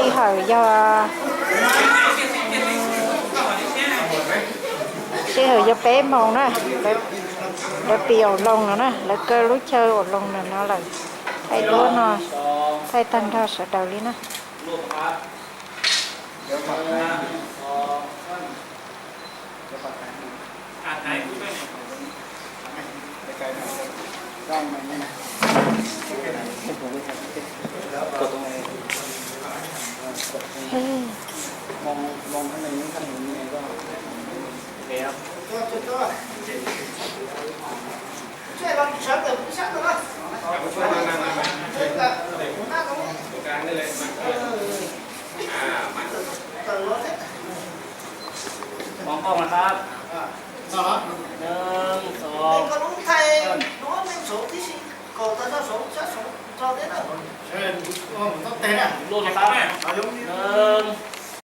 Sij hawm yog, sij hawm yog peb moos na, lawv, lawv pis ua loo no na, lawv kaw lub chaw ua loo no lawm, thaij duab no, thaij tag nrho sawv daws li na.มองกล้องนะครับ หนึ่ง สอง เริ่ม ลูกนะครับ หนึ่ง